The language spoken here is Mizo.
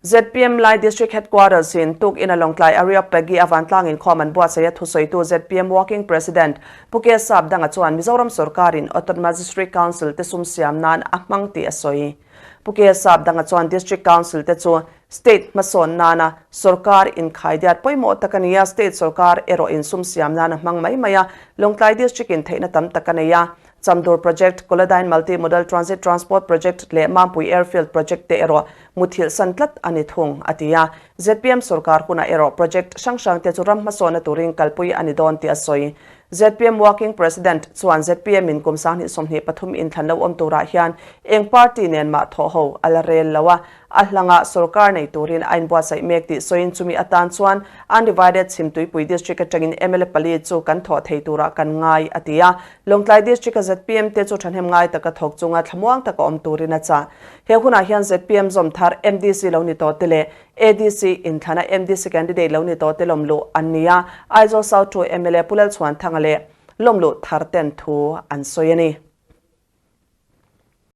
ZPM Lai District Headquarters in tukin a Lawngtlai Areopagi a vantlang inkhawm an buatsaih a thusawitu ZPM Working President Pu K Sapdanga chuan Mizoram sorkarin Autonomous District Council te sum siam nan a hmang tih a sawi. Pu K Sapdanga chuan District Council te chu State hmasawn nana sorkar inkhaidiat pawimawh tak a ni a, State sorkar erawh in sum siam nan a hmang mai mai a, Lawngtlai District in theihna tam tak a nei a. Chamdur Project, Kolodyne Multi Modal Transit Transport Project leh Mampui Airfield Project te erawh muthilh san tlat a ni thung, a ti a. Zpm sorkar hunah erawh project hrang hrang te chu ram hmasawnna turin kalpui a ni dawn tih a sawi. Zpm Working President chuan zpm in kum 2023 inthlan lo awm turah hian eng party nen mah thawh ho a la rel lo a, A hlangah sorkar nei turin a inbuatsaih mek tih sawiin chumi atan chuan Undivided Chhimtuipui District atangin mla pali chu kan thawh thei turah kan ngai, a ti a. Lawngtlai District-a zpm te chu thahnem ngai taka thawk chunga thlamuang taka awm turin a chah. He hunah hian zpm zawm thar MDC lo ni tawh te leh ADC inthlana MDC candidate lo ni tawh te lawmluh an ni a, Aizawl South 2 mla Pu Lalchhuanthanga leh lawmluh thar ten thu an sawi a ni.